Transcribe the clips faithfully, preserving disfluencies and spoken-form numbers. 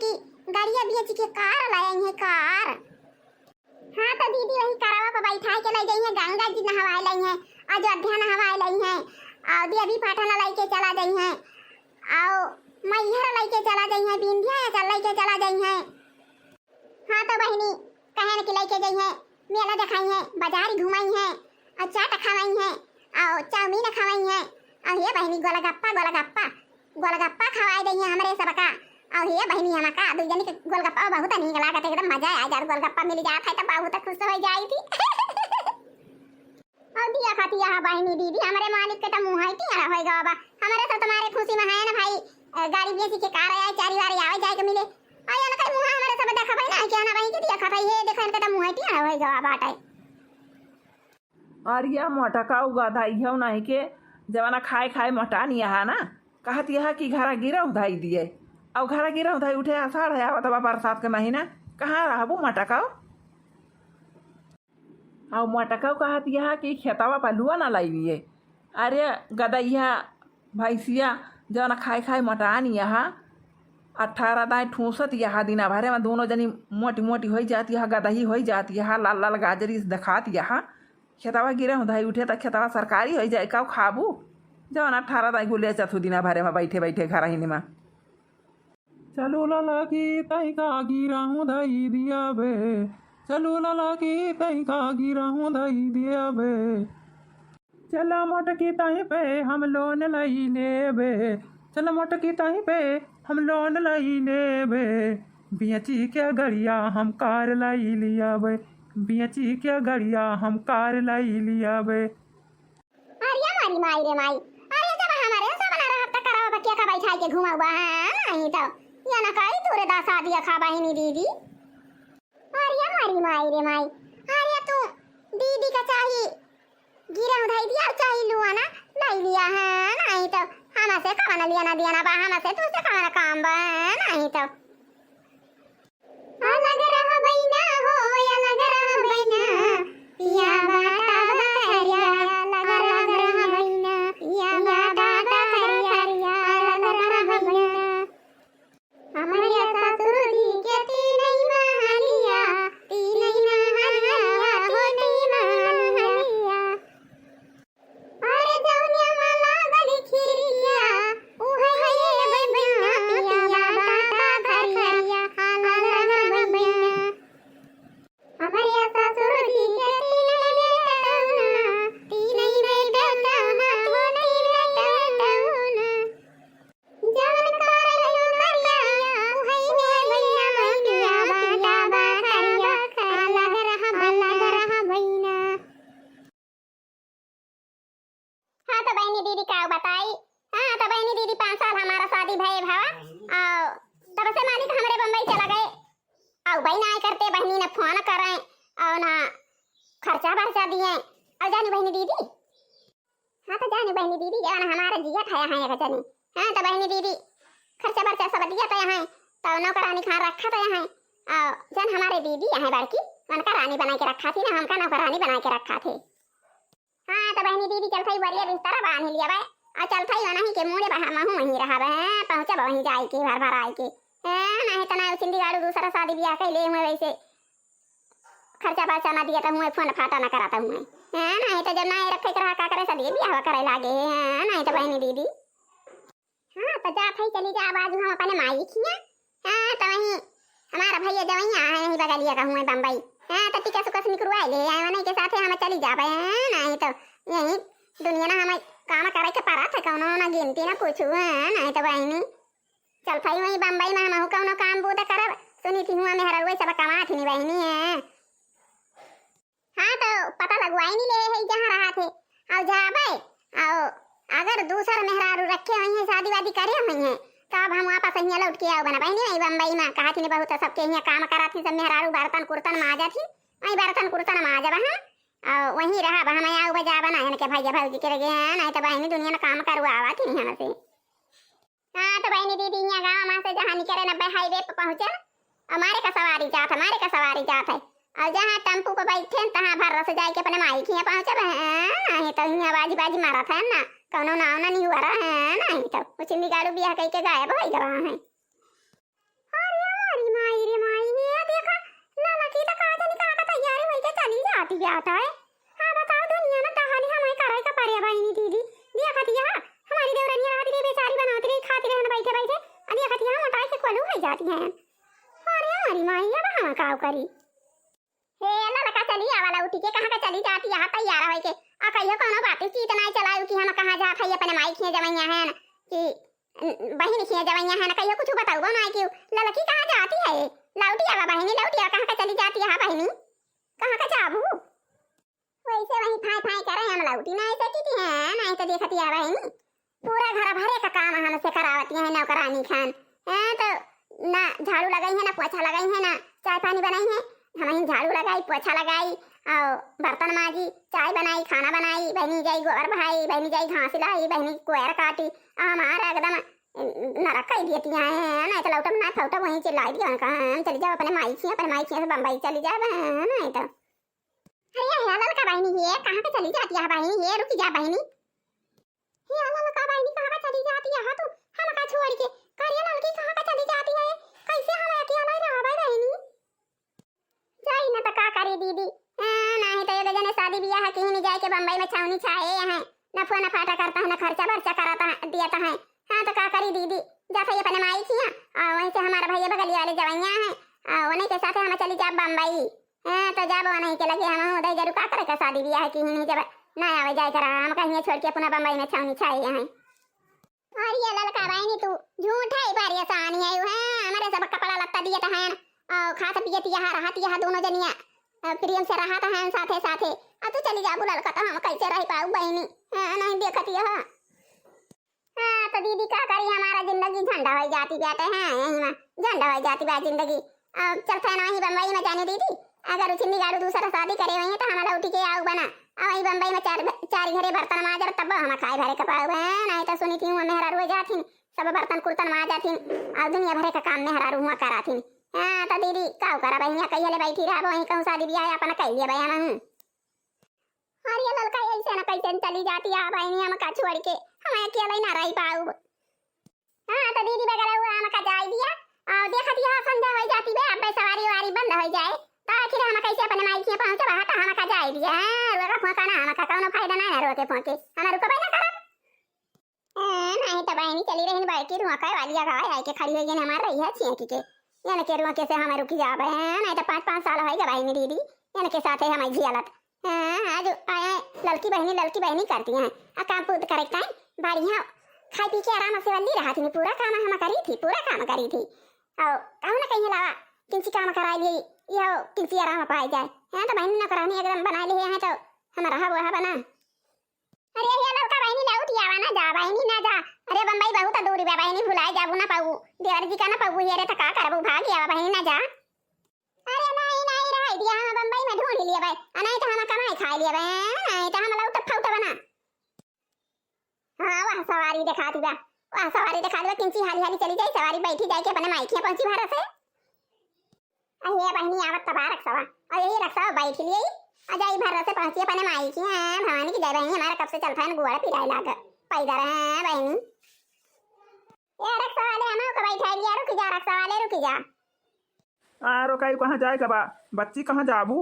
कि गड़िया बेच के कार लाए हैं, कार। हाँ, तो दीदी वही करवा पर बैठाए के ले जाई हैं, गंगा जी नहवाए लाई हैं, अयोध्या नहवाए लाई हैं, और देवी पाटन लाई के चला जाई हैं, और मैहर लाई के चला जाई हैं, विंध्याचल लाई के चला जाई हैं। हाँ, तो बहिनी, कहन कि लइके जइहें, मेला देखाइहें, बाजार घुमाइहें, और चाट खवाइहें, और चाउमीन खवाइहें, और हे बहिनी, गोलगप्पा, गोलगप्पा, गोलगप्पा खवाए दइहें हमरे सबका। और हे बहिनी, हमका दुइ जनी के गोलगप्पा बहुत नीक लागत है, एकदम मजा आ जात। गोलगप्पा मिल जात है तो बहुत खुश हो जाई थी। और दिया खाती यहाँ बहिनी दीदी, हमरे मालिक के तो मुँह ही टियारा होई गवा बा। हमरे सब तुम्हारे खुशी में है ना भाई, अ, गाड़ी बेची के कार आए, चारी वारी आवे जाए के मिले। और ये लकड़ी मुँह हमरे सब देखा भाई ना, क्या ना भाई के दिया खाता, ये देखो इनके तो मुँह ही टियारा होई गवा बाटे। और यह मोटका उगा था, इहो नहीं के जवाना खाए खाए मोटा नहीं यहाँ ना, कहत यह कि घरा गिरा उधाई दिए। और घरा गिरा उधाई उठे, आषाढ़ है, आवत बा बरसात के महीना, कहाँ रहबू मोटका? अउ मोटकऊ कहत यह कि खेतवा पर लुआ ना लइलिए। अरे गदइया भैंसिया, जौन खाए खाए मोटान यह, अठारह दाएँ ठूसत यह, दिना भरे में दोनों जनी मोटी मोटी होई जात यह, गदही होई जात यह, लाल लाल गाजर इस देखात यह। खेतवा गिरे उधाई उठे त खेतवा सरकारी होई जाए, का खाबू? जौन अठारह दाएँ गुले चथू दिना भरे में बैठे बैठे घर ही में। चलो ललकी तैका गिरहूँ धई दिया बे, चलो ललकी तैका गिरहूँ धई दिया बे। चला मोटकी तई पे हम लोन लई लेबे, चला मोटकी तई पे हम लोन लई लेबे। बेची के गड़िया हम कार लई लिया बे, बेची के गड़िया हम कार लई लिया बे। अरे मारी माई रे माई, अरे जब हमारे सब ना रहत त करवा बकिया का बैठाई के घुमाऊ बा, हाँ, नहीं तो ये ना कही तोरे दासा दिया खा बहिनी दीदी। अरे मारी माई रे माई, अरे तू दीदी का चाही गिरा उधाई दिया, चाही लुआ ना लाई लिया, हाँ, नहीं तो हमसे कवन लिया ना दिया ना बा, हमसे तुझसे कवन काम बा, नहीं तो। अलग रहबै ना हो, अलग रहबै ना, पिया बाटा बहरिया, अलग रहबै ना, पिया बाटा बहरिया, अलग रहबै ना। हमरे ससुर जी के तीनई महलिया, तीनई महलिया, हो तीनई महलिया। अरे जौनिया मा लागल खिड़किया, उहे है ये बहिना, पिया बाटा बहरिया, अलग रहबै ना। हमरे ससुर जी के तीनई बेटौना, तीनई बेटौना, हो तीनई बेटौना। जवन करल नौकरिया, उहे है ये बहिना, पिया बाटा बहरिया, अलग रहबै ना, अलग रहबै ना। हाँ, तो बहिनी दीदी का बताई। हाँ, तो बहिनी दीदी पाँच साल हमारा शादी भये भवा, और तब से मालिक हमरे बम्बई चला गए। और बहिन आए करते बहिनी न फोन करें और न खर्चा बर्चा दिए। और जानी बहिनी दीदी, हाँ, तो जानी बहिनी दीदी, जवन हमारा जिया खाया है एक जनी। हाँ, तो बहिनी दीदी, खर्चा बर्चा सब दिया तो यहाँ, तो नौकरानी खान रखा तो यहाँ। और जन हमारे दीदी यहाँ बड़की, उनका रानी बना के रखा थी ना, हमका नौकरानी बना के रखा थे। हाँ, तो बहिनी दीदी चलत हई, बरिया बिस्तरा बांध लिया बे, और चलत हई वनही के मूड़े बा, हमहू वहीं रहब, हैं, पहुँचब वहीं जाए के, भर भर आए के, हैं, नहीं तो ना चिंदी गाड़ू दूसरा शादी ब्याह कैले हुए वैसे खर्चा बर्चा ना दिया तो हुए फोन फाटा ना कराता हुए, हैं, नहीं तो जब ना रखे के रहा का करे शादी ब्याह करे लागे, हैं, नहीं तो बहिनी दीदी। हाँ, तो जात हई, चली जा, अब आज हम अपने माई खिया। हाँ, तो वहीं हमारा भैया जवैया है, यहीं बगलिया का हुए बम्बई। हाँ, तो टिकस उकस निकरवाए ले आए, उन्हीं के साथे हम चली जाबे। हाँ, नहीं तो यहीं दुनिया ना हमें काम करे के पड़त है, कौनो ना गिनती ना कुछ। हाँ, नहीं तो बहिनी, चलत हई वहीं बम्बई में हमहू कौनो काम बूता करब। सुनी थी हुआ मेहरा वही सब कमात ही नहीं बहिनी है। हाँ, तो पता लगवाई नहीं ले है जहाँ रहा थे। और जाबे, और अगर दूसर मेहरारू रखे हुई हैं, शादी वादी करे हुई हैं, तो अब हम वापस यहाँ लौट के आओ बना बहिनी, नहीं बम्बई में कहा थी नहीं बहुत सबके यहाँ काम करा थी, सब मेहरारू बर्तन कुर्तन माजा थी, वहीं बर्तन कुर्तन माजा बहन, और वहीं रहा बहन, मैं आओ बजा बना इनके भैया भौजी के लगे हैं, नहीं तो बहिनी दुनिया में काम करवावा थी नहीं हमसे। हाँ, तो बहिनी दीदी, यहाँ गाँव में से जहाँ निकरे न हाईवे पे पहुँचे, हमारे का सवारी जात है, हमारे का सवारी जात है। और जहाँ टेम्पू पे बैठे न, तहाँ भर रस जाए के अपने माई के यहाँ पहुँचब। हाँ, नहीं तो यहाँ बाजी बाजी मारत है ना, कौनो नाव ना नहीं हुआ रहा है, नहीं तो वो चिंदी गाड़ू बियाह कह के गायब हो गवा है। जात है। हाँ, बताओ दुनिया में तहाली हमारे करे का परे बहिनी दीदी। देखत यह हमारी देवरनिया रहती रही बेचारी, बनाती रही, खाती रहे ना बैठे बैठे। अब देखत यह मोटाई के कोलू है जाती है। अरे हमारी माई, अब हम काव करी? हे ललका, चली आवा लौटी के, कहाँ का चली जाती यहाँ तैयार होई के। आ कहियो कौनो बात चीत नाई चलायु कि हम कहाँ जात है, अपने माई खिया जवैया है ना कि बहिनी खिया जवैया है ना, कहियो कुछ बताऊ ना कि ललकी कहाँ जाती है। लौटी आवा बहिनी, लौटी आवा, कहाँ का चली जाती यहाँ बहिनी, कहाँ का जाबू? वैसे वही फाय फाय करे हम लौटी, नाई तो की है, नाई तो देखती आवा बहिनी। पूरा घर भरे का काम हमसे करावती है नौकरानी खान। हैं, तो ना झाड़ू लगाई है, ना पोछा लगाई है, ना चाय पानी बनाई है। हम ही झाड़ू लगाई, पोछा लगाई, और बर्तन माजी, चाय बनाई, खाना बनाई, बहिनी जाई गोबर बहाई, बहिनी जाई घास लाई, बहिनी कोयर काटी। हमारा एकदम नरक कर देती है, नहीं तो लौटब ना फौटब वहीं चिल्लाई दिया, कहा हम चली जाओ अपने माई खिया, अपने माई खिया से बम्बई चली जाओ, नहीं तो। अरे, हे ललका बहिनी, ये कहाँ पे चली जाती है बहिनी? ये रुकी जा बहिनी। हे ललका बहिनी, कहाँ पे चली जाती है तू हमका छोड़ के? करे ललकी, कहाँ पे चली जाती है? कैसे हम अकेला ही रहबे बहिनी? जाई न त का करी दीदी, हाँ, नाही तो एगो जने शादी बियाह किहिनी जाए के बम्बई में छावनी छाए हैं, न फुआ न फाटा करता है, न खर्चा बर्चा करता है, दियत है। हाँ, तो का करी दीदी, जात है अपने माई खिया, और वहीं से हमारा भैया बगलिया वाले जवैया हैं, और उन्हीं के साथ हम चली जाब बम्बई। हाँ, तो जाबो नहीं के लगे हम उधर जरूर का करे के शादी बियाह किहिनी, जब ना आवे जाए करा, हम कहीं छोड़ के अपना बम्बई में छावनी छाए हैं। अरे ये ललका बहिनी, तू झूठा ही परेशान है, हाँ, हमारे सब कपड़ा लत्ता दियत हैं, और खात पियत यहाँ रहत यहाँ दोनों जनिया, और प्रेम से रहत हैं साथे साथे। अब तू चली जाबू ललका, तो हम कैसे रह पाऊ बहिनी? हाँ, नहीं देखत यहाँ। हाँ, तो दीदी का करी, हमारा जिंदगी झंडा हो जाती बाटे, हाँ, यही में झंडा हो जाती बा जिंदगी। अब चलते हैं वहीं बम्बई में जाने दीदी, अगर उचिन निगाड़ू दूसरा शादी करे वहीं तो हम लौटी के आऊ बना। अब वहीं बम्बई में चार, चार घरे बर्तन माजर तब हम खाए भरे के पाऊ बा, नहीं तो सुनी थी मेहरारू जाथिन, सब बर्तन कुर्तन माजाथिन, और दुनिया भरे का काम मेहरारू हुआ कराथिन। हाँ, तो दीदी का करा बहिनिया, कहिए ले बैठी रहा वहीं कहूँ शादी बियाह अपन कह लिया बहन। अरे ललका, ऐसे न कैसे चली जाती है बहिनी हमका छोड़ के, हम अकेले ना रह पाऊब। हाँ, तो दीदी बगैरह हुआ हमका जाए दिया, और देखत यहाँ संध्या हो जाती बे, अब सवारी वारी बंद हो जाए, तो आखिर हम कैसे अपने माई के पहुँचब? हटा, हमका जाए दिया। हाँ, रोका फोका ना, हमका कौनो फायदा ना है रोके फोके, हम रुकबे ना करब। ए, नहीं तो बहिनी चली रही बड़की रुआ कहे वाली आगा आए के खड़ी हो गई हमार रही है छियकी के। यानी के रुआ कैसे हमें रुकी जाबे हैं, नहीं तो पाँच पाँच साल होइगा बहिनी दीदी, यानी के साथे हमें झियालत। हाँ, आज आए ललकी बहिनी, ललकी बहिनी करती हैं। आ काम पूत करे के टाइम बढ़िया खाई पी के आराम से वाली रहा थी, पूरा काम हम करी थी, पूरा काम करी थी। और कहूँ ना कहीं लावा किंची काम कराई लिए, यह किंची आराम पाए जाए। हाँ, तो बहिनी नौकरानी एकदम बना लिए हैं, तो हम रहा वो बना। अरे, अरे, ललका बहिनी, लौट आवा ना जा, बहिनी, ना जा। अरे, बम्बई बहुत दूरी बा, बहिनी, भुलाए जाबू ना पाऊ। देवर जी का ना पाऊ, ये रे, त का करबू, भाग आवा, बहिनी, ना जा। अरे, नहीं, नहीं, रह दिया, हम बम्बई में ढूंढ लिए बे। आ, नहीं तो हम कमाई खाए लिए बे, नहीं तो हम लौट फौट बना। हाँ, वह सवारी दिखा दिया, वह सवारी दिखा दिया, किंची हाली हाली चली जाई, सवारी बैठी जाए के अपने मायके पहुंची भारत से। अरे बहिनी, आवत त बा रक्सवा, और यही रक्सवा बैठ लिए, आ जाई भर से पहुंची अपने माई के। हाँ, भवानी की जय बहिनी, हमारा कब से चलता है ना, गोड़ पिराए लाग, पैदल है बहिनी। ये रक्सा वाले, हम को बैठा लिया, रुक जा रक्सा वाले, रुक जा। आ, रोकाई, कहाँ जाए के बा? बच्ची, कहाँ जाबू?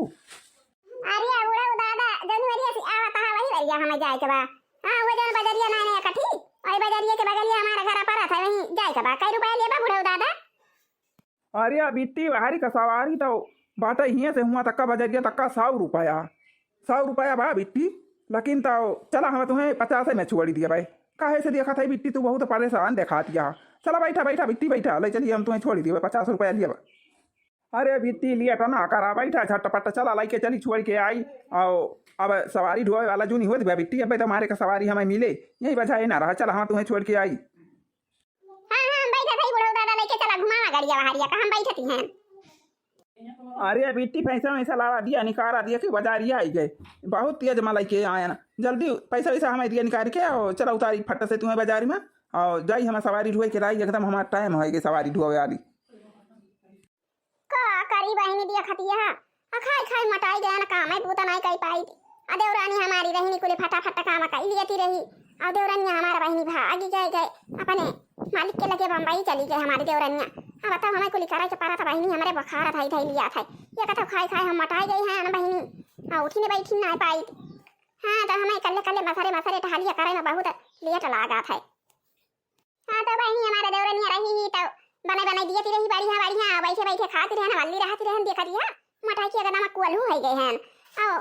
अरे बूढ़ा दादा, जौन वरिया से आवत है, वही वरिया हमें जाए के बा। हाँ, वो जौन बजरिया नया नया कठी, वही बजरिया के बगलिया हमारा घर पर है, वहीं जाए के बा। कई रुपया लेबा बूढ़ा दादा? अरे, आ बिट्टी, हमारी का सवारी तो बाटे हियाँ से हुआँ तक का, बजरिया तक का सौ रुपया। सौ रुपया बा बिट्टी, लेकिन तो चला, हम तुम्हें पचास में छोड़ी दिया भाई। काहे से देखत है बिट्टी, तू बहुत परेशान देखात या। चला बैठा, बैठा बिट्टी, बैठा, ले चलिए, हम तुम्हें छोड़ी दिया भाई, पचास रुपया लिया बा। अरे बिट्टी, लिया तो ना करा, बैठा झटपट, चला, लइके चली, छोड़ के आई। आओ, अब सवारी ढोए वाला जूनी होत बा बिट्टी, अब तुम्हारे का सवारी हमें मिले, यही वजह है ना रहा, चला, हम तुम्हें छोड़ के आई। हाँ, हाँ, हम बैठत हई, बुढ़ऊ दादा लेके चला, घुमावा गड़िया बहरिया का, हम बैठती हैं। अरे बिट्टी, पैसा वैसा लावा दिया, निकारा दिया कि बजारिया आई गए, बहुत तेज मा लेके आए ना, जल्दी पैसा वैसा हमें दिया निकाल के, और चला उतारी फट से तुम्हें बजारी में, और जाई हमार सवारी ढोए के लाई, एकदम हमार टाइम होए गए सवारी ढोए वाली। का करी बहिनी, देखत यह आ खाई खाई मोटाई गया ना, काम है पूता नहीं कर पाई। आ देवरानी हमारी रहनी कुले फटाफट काम कर लियती रही। आ देवरानी हमारा बहिनी भागी गए, गए अपने मालिक के लगे बम्बई चली गए हमारी देवरानिया। अब बताओ हमें कुली करे के पारा था बहिनी, हमारे बुखार धई धई लिया था। ये कथा खाई खाई हम मोटाई गई हैं ना बहिनी। हाँ, उठी ने बैठी ना पाई। हाँ, तो हमें कल्ले कल्ले मसरे मसरे टहलिया करे में बहुत लेट लागत है। हाँ, तो बहिनी हमारे देवरनिया रही ही तो बनाई बनाई दियत रही, बढ़िया बढ़िया, बैठे बैठे खात रहन, वल्ली रहत रहन, देखत रहा, मोटाई के एकदम कोल्हू होइ गए हैं। आओ,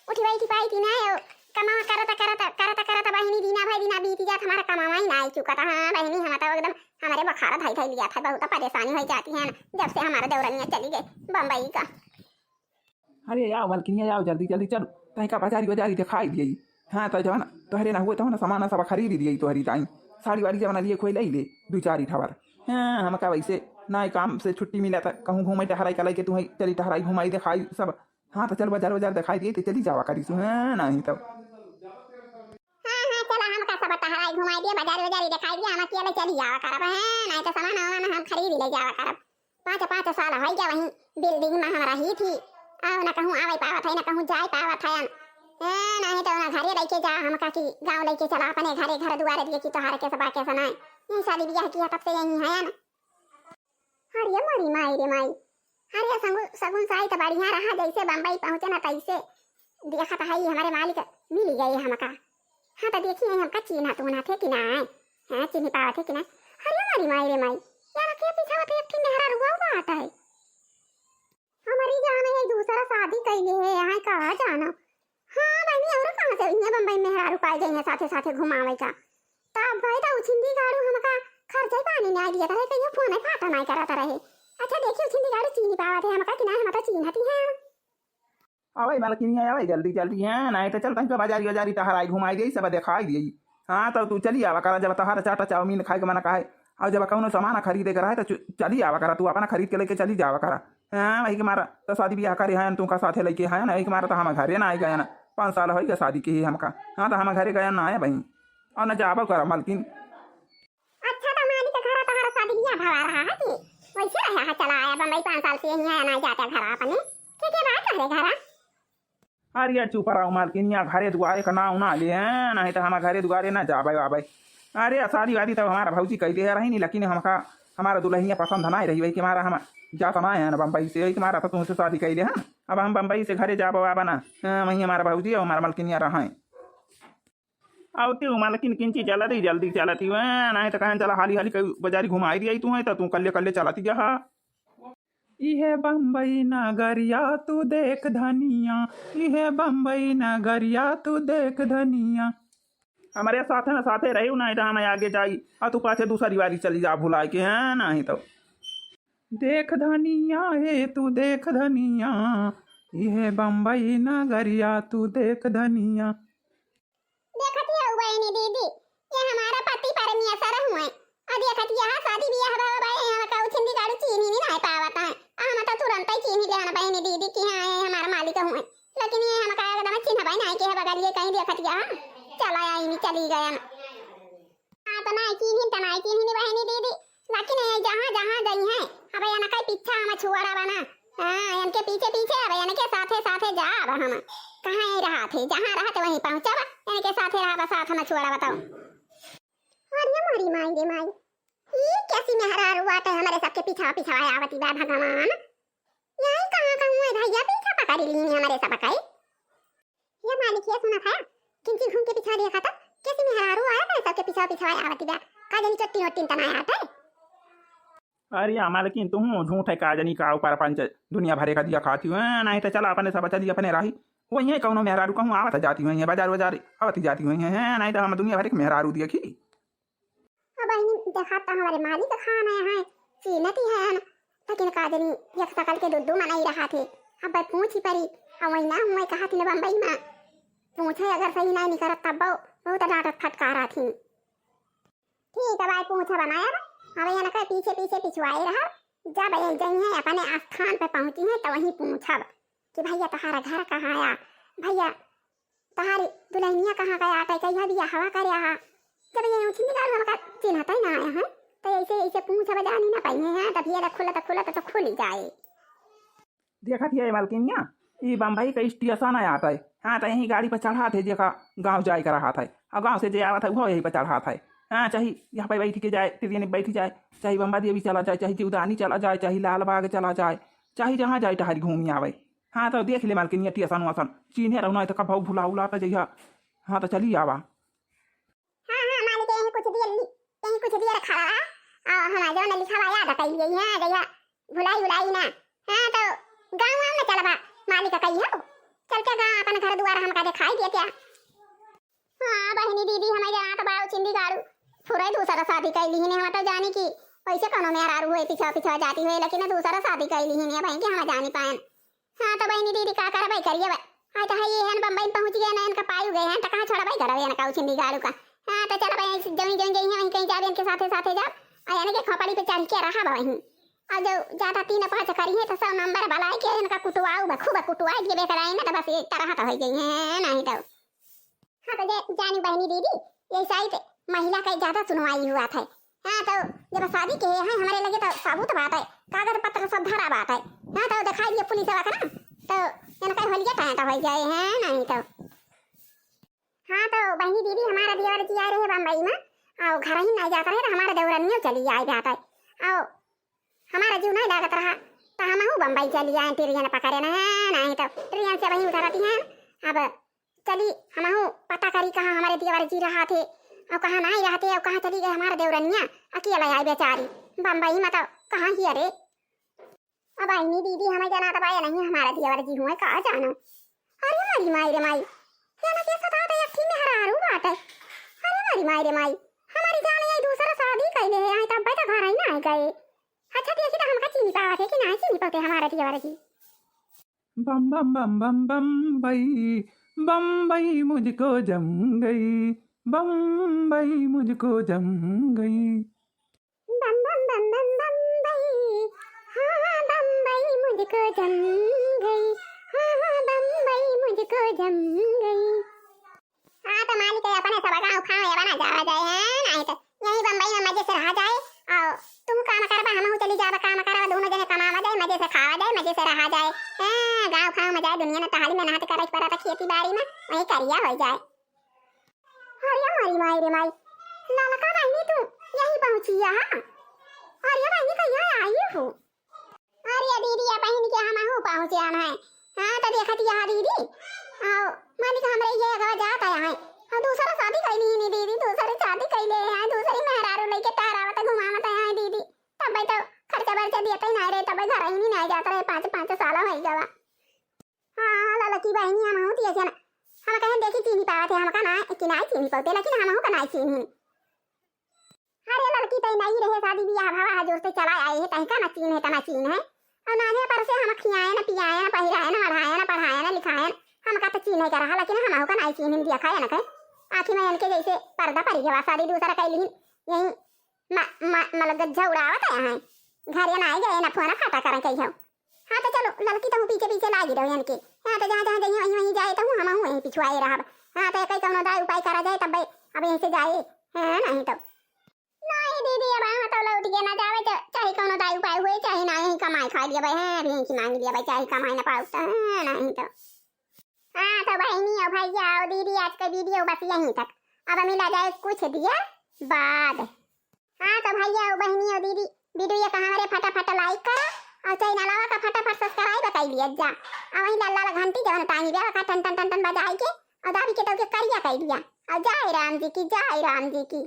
उठी बैठी पाई थी ना, आओ, कमा करत करत करत करत बहिनी दिना भाई दिना बीती जात, हमारा कमावा ही ना आई चुका था। हाँ बहिनी, हम तो एकदम हमारे बुखार धई धई लिया था, बहुत परेशानी हो जाती है जब से हमारा देवरनिया चली गई बम्बई का। अरे आओ मलकिनिया, आओ जल्दी जल्दी चलो, तहीं का बाजारी बाजारी दिखाई दिए। हाँ, तो जवन तोहरे ना हुए तवन सामान सब खरीद दिए तोहरी ताई। साड़ी वाड़ी जवन लिए खोई ले ले दू चार ठवर। हाँ, हमका वैसे ना काम से छुट्टी मिला था, कहूँ घूमे टहराई कलाई के तुम्हें चली टहराई घुमाई दिखाई सब। हाँ, तो चल बाजार बाजार दिखाई दिए तो चली जावा करी सु। हाँ, नहीं तो हाँ हाँ, चला हमका सब टहराई घुमाई दिए, बाजार बाजार दिखाई दिए, हम अकेले चली जावा करब। हाँ, नहीं तो सामान वामान हम खरीद ले जावा करब। पाँच पाँच साल होइ गया वहीं बिल्डिंग में हम रही थी। आओ, न कहूँ आवे पावत है, न कहूँ जाए पावत है। ए, नहीं तो ना घरे लेके जा हमका कि गाँव लेके चला अपने घरे, घर दुआरे दिए कि तोहार के सबा के सनाए। यही शादी ब्याह किया तब से यही है ना। अरे मोरी माई रे माई, अरे सगुन सगुन साई तो बढ़िया रहा, जैसे बम्बई पहुँचे ना तैसे देखत है हमारे मालिक मिल गए हमका। हाँ, तो देखी नहीं हमका चीन्हा तून्हा थे कि ना? हाँ, चीन्ही पावत है कि ना? अरे मोरी माई रे माई, यार के पीछा होते एक ठिन मेहरा रुआ हुआ आता है। हमारी जान है दूसरा शादी कैले है, यहाँ कहाँ जाना? हाँ बहनी, और कहाँ से इन्हें बम्बई मेहरारू पाए जाइए साथे साथे घुमावे का? तब भाई तो उछिंदी गाड़ू हमका खर्चा ही पानी नहीं दिया था, कहियो फोन ही फाटा नहीं करता रहे। अच्छा देखिए उछिंदी गाड़ू चीन्ही पावत है हमका कि ना, हम तो चीन्हती हैं। अबे मलकिनिया, अबे जल्दी जल्दी है, नहीं तो चल तनिक बाजारी बाजारी टहराई घुमाई दे, सब दिखाई दे। हाँ, तो तू चली आवा करा, जब तोहार चाटा चाउमीन खाए के मन कहे, और जब कौनो सामान खरीदे के रहे, तो चु-, चली आवा करा, तू अपना खरीद के लेके चली जावा करा। हाँ, वही के मारा तो शादी ब्याह करे हैं, तू का साथे लेके हैं ना, वही के मारा तो हम घरे ना आए गए ना, पाँच साल हो गए शादी के ही हमका। हाँ, तो हम घरे गए ना आए भाई, और न जाबो करा मलकिन। अच्छा, तो मालिक के घर तोहरा शादी बियाह भवा रहा है कि वैसे रहा है? चला आया बम्बई पाँच साल से यहीं है, ना जाता घर अपने। के के बात तोहरे घर? अरे यार, चुप रहो मालकिन, यहाँ घरे दुआरे का नाम ना ले हैं, नहीं तो हम घरे दुआरे ना जाबे आबे। अरे, शादी वादी तब हमारा भौजी कैले है रही नहीं, लेकिन हमका हमारा दुल्हनिया पसंद ना रही, वही के मारा हम जात ना है ना बम्बई से, वही के मारा तो तुमसे शादी कैले हैं। अब हम बम्बई से घरे जाबो आबे ना, हाँ, वहीं हमारा भौजी और हमारा मलकिनिया रहा है। आवती हूँ मालकिन, किंची चलती, जल्दी चलती हूँ, ए, नहीं तो कहें चला हाली हाली कहीं बाजारी घुमाई दिया तू है, तो तू कल्ले कल्ले चलती जहा। इहे बम्बई नगरिया तू देख धनिया, इहे बम्बई नगरिया तू देख धनिया। हमारे साथे न साथे रही, नहीं तो हम आगे जाई, और तू पाछे दूसरी बारी चली जा भुला के, हैं, नहीं तो। देख धनिया, हे तू देख धनिया, इहे बम्बई नगरिया तू देख धनिया। देखत हऊ बहिनी दीदी, ये हमारा पति परमेश्वर हुए। और देखत यहाँ शादी बियाह भवा बाए, यहाँ का उछिंदी गाड़ू चीन्ही नहीं पावत है। आ हम तो तुरंत ही चीन्ही लेन बहिनी दीदी कि हाँ, ये हमारा मालिक हुए। लेकिन ये हमका एकदम चिन्हबे नहीं के है बगल ये कहीं देखत यहाँ। चला आई नहीं, चली गयन। हाँ, तो नहीं चीन्ही, तो नहीं चीन्ही बहिनी दीदी। लेकिन ये जहाँ, जहाँ गई हैं, अब इनका पीछा हम छुआड़ा बना। हाँ, इनके पीछे पीछे अब इनके साथे साथे जाब हम। कहाँ ही रहा थे, जहाँ रहा थे वहीं पहुँचब। इनके साथे रहा बस साथ हम छुआड़ा बताओ। अरे मोरी माई रे माई, ई कैसी मेहरारू बाटे हमरे सबके पीछा पीछा आवती बा भगवान। यही कहाँ कहूँ है भैया पीछा पकड़ ली हमरे सबके। ये मालिक, ये सुना था, किंची घूम के पीछा देखा था, कैसी मेहरारू आया था, सबके पीछा पीछा आवती बा, का जानी चट्टी नोट्टी तना आया था। अरे या मालकिन, तुहूँ झूठ है, का जानी का ऊपर पंच दुनिया भरे का दिया खाती हूँ, नहीं तो चला अपने सब चली अपने राही, वही कौनो मेहरारू कहूँ आवत जाती हुई है, बाजार बाजार आवत जाती हुई है, नहीं तो हम दुनिया भरे के मेहरारू देखी। अब बहिनी, देखा त हमारे मालिक खान है, चीनती है न, लेकिन का जानी एक सकल के दो दो मनई रहा थे। अब पूछी परी, अब वही ना हुए कहा थी न बम्बई में, पूछे अगर सही नहीं निकरत तब बहु-, बहुत डांटत फटकारा थी। ठीक है भाई, पूछा बनाया अब, अब यहाँ के पीछे पीछे पिछुआए रहा, जब ये जई है अपने स्थान पे पहुँची है तो वहीं पूछब कि भैया तोहारा घर कहाँ आया, भैया तोहारी दुल्हनिया कहाँ गया, तै कहिया बियाहवा करे आहा। जब ये उछिंदी गाड़ू हमका चिन्हता ही ना आया है, तो ऐसे, ऐसे पूछ अब जानी ना पाई है, तब ये खुलत, खुलत तो खुल ही जाए। देखत हिया ये मालकिनिया, ई बम्बई का स्टेशन है आता है। हाँ, तो यही गाड़ी पर चढ़ा थे, जेका गाँव जाए का रहा था, और गाँव से जे आवत है, वो यही पर चढ़ा था। हाँ, चाहे यहाँ पे बैठ के जाए, ट्रेन में बैठ जाए, चाहे बम्बा देवी चला जाए, चाहे जीवदानी चला जाए, चाहे लाल बाग चला जाए, चाहे जहाँ जाए, टहरी घूमी आवे। हाँ, तो देख ले मालकिन, ये टेसन वसन चीन्हे रहो, नाहीं तो कबहू भुला उला तो जइहा। हाँ, तो चली आवा। हाँ, हाँ, मालिक, यहीं कुछ देर ली, यहीं कुछ देर खड़ा रहा। आ, हमार जौन लिखावा याद कइ लिए, हाँ, जइहा भुलाई उलाई ना। हाँ, तो गाँव वाँव में चलबा, मालिक कही हो, चल के गाँव अपन घर दुआर हमका देखाई देते। हाँ बहिनी दीदी, हमें जनात बा उछिन्दी गाड़ू फुरई दूसरा शादी कइ लिहिन। हम तो जानी कि वैसे कौनो मेहरारू होए, पीछा पीछा जाती होए, लेकिन दूसरा शादी कइ लिहिन, बहिन के हम जानी पाएन। हाँ तो बहिनी दीदी का करबै, करिए बा। हाँ तो है ये हन बम्बई में पहुँच गए ना, इनका पायु गए हैं, तो कहाँ छोड़बै करबै इनका उछिन्दी गाड़ू का। हाँ तो चल भाई, जमीन जमीन गई हैं, वहीं कहीं जाबे इनके साथे साथे जाब। आ यानी कि खोपड़ी पे चढ़ के रहा बा वहीं। और जो ज्यादा तीन पाँच करी है तो सौ नंबर बलाए के इनका कुटवाऊ बा, खूब कुटवाए दिए बेकराई ना, तो बस ये तरह तो हो गई है, नहीं तो। हाँ, तो जे जानी बहिनी दीदी, ये साइत महिला का ज्यादा सुनवाई हुआ था। हाँ, तो जब शादी के हैं, हमरे लगे तो सबूत बात है, कागज पत्र सब धरा बात है। हाँ, तो दिखाई दिए पुलिस वाला का ना, तो इनका होलिया टाइम तो हो जाए हैं, नहीं तो। हाँ, तो बहिनी दीदी, हमारा देवर जी आए रहे बम्बई में, और घर ही नहीं जाता रहे, तो हमारा देवरनियो चली आए जाता है। और हमारा जीव नहीं लागत रहा, तो हमहू बम्बई चली आए ट्रेन पकड़े ना, नहीं तो ट्रेन से वहीं उतरती हैं। अब चली, हमहू पता करी कहाँ हमारे देवर जी रहा थे, और कहाँ नहीं रहते, और कहाँ चली गए हमारे देवरनिया, अकेला आई बेचारी बम्बई में, तो कहाँ ही अरे। अब बहिनी दीदी, हमें जनात बा या नहीं, हमारा देवर जी हुए का जानो। अरे मारी माई रे माई, या ना के सता तो एक ठे मेहरारू बाटे। अरे मारी माई रे माई, हमारी जान ये दूसरा शादी कैले है, आई तब तो घर ही ना गए। अच्छा देखी तो हमका चीनी पावत है कि ना चीनी पाते हमारा देवर जी। बम बम बम बम बम्बई, बम्बई मुझको जम गई, बम्बई मुझको जम गई। बम बम बम बम बम्बई, हाँ हाँ बम्बई मुझको जम गई, हाँ हाँ बम्बई मुझको जम गई। हाँ, तो मालिक है, अपने सब गाँव खाओ या बना जावा जाए, हैं? नहीं तो यही बम्बई में मजे से रहा जाए। और तुम काम करबा, हमहू चली जाबा काम करबा, दोनों जने कमावा जाए, मजे से खावा जाए, मजे से रहा जाए। हैं, गाँव खाओ में जाए, दुनिया में तहाली मेहनत करे के पड़ता खेती बाड़ी में, वही करिया हो जाए। अरे मारी माई रे माई, ललका बहिनी तू यही पहुँची है, हाँ? अरे बहिनी कहिया आई हो? अरे दीदी, या बहिन के हमहू पहुँचे आन है। हाँ, तो देखत यहाँ दीदी, आओ, मालिक हमरे ये अगवा जात आया है। और दूसरा शादी कैली ही नहीं दीदी, दूसरी शादी कैले हैं, दूसरी मेहरारू लेके टहरावत घुमावत आया है दीदी। तब तो खर्चा बर्चा दिया तो ही नहीं रहे, तब घर ही नहीं, नहीं जाता रहे, पाँच, पाँच साल हो गवा। हाँ, ललकी बहिनी हमहू दिया जन। हम कहें देखी चीनी पावत है, हमका ना, कि नहीं चीनी पावते, लेकिन हमहू का नहीं चीनी। अरे लड़की तई नहीं रहे, शादी बियाह भवा है, जोर से चला आए है, तई का ना चीन है, तना चीन है। और नान्हे पर से हम खियाए ना, पियाए ना, पहिराए ना, ओढ़ाए ना, पढ़ाए ना, लिखाए ना, हम का तो चीन है का रहा, लेकिन हम का नहीं चीन दिया खाए ना कहे। आँखी में इनके जैसे पर्दा पड़ी गवा, शादी दूसरा कैली ही, यही म-, म-, मतलब गज्जा उड़ावत है यहाँ। घरे ना आई गए ना, फोन खाता करें कही हो। हाँ, तो चलो, लड़की तहूँ पीछे पीछे लागी रहो इनके। हाँ, तो जहाँ जहाँ जइहो, वहीं वहीं जाए, तहूँ हमहूँ वहीं पिछुआए रहब। हाँ, तो कई कौनो दाई उपाय करा जाए, तब अब यहीं से जाए। हाँ, नहीं तो। नहीं दीदी, अब यहाँ तो लौट के ना जावे, चा-, चाहे कौनो दाई उपाय हुए, चाहे ना यहीं कमाई खा लिया भाई, हाँ, अब यहीं की मांग लिया भाई, चाहे कमाई ना पाओ तो, हाँ, नहीं तो। हाँ, तो बहिनी और भैया और दीदी, आज का वीडियो बस यहीं तक। अब मिला जाए कुछ दिया बाद। हाँ, तो भैया और बहिनी और दीदी, वीडियो का हमारे फटाफट like करा और चैनलवा का फटाफट subscribe कर लिया जा। और वहीं लाल लाल घंटी जवन टांगी बे का टन टन टन टन बजाई के और दाबी के तो के करिया कर दिया। और जय राम जी की, जय राम जी की।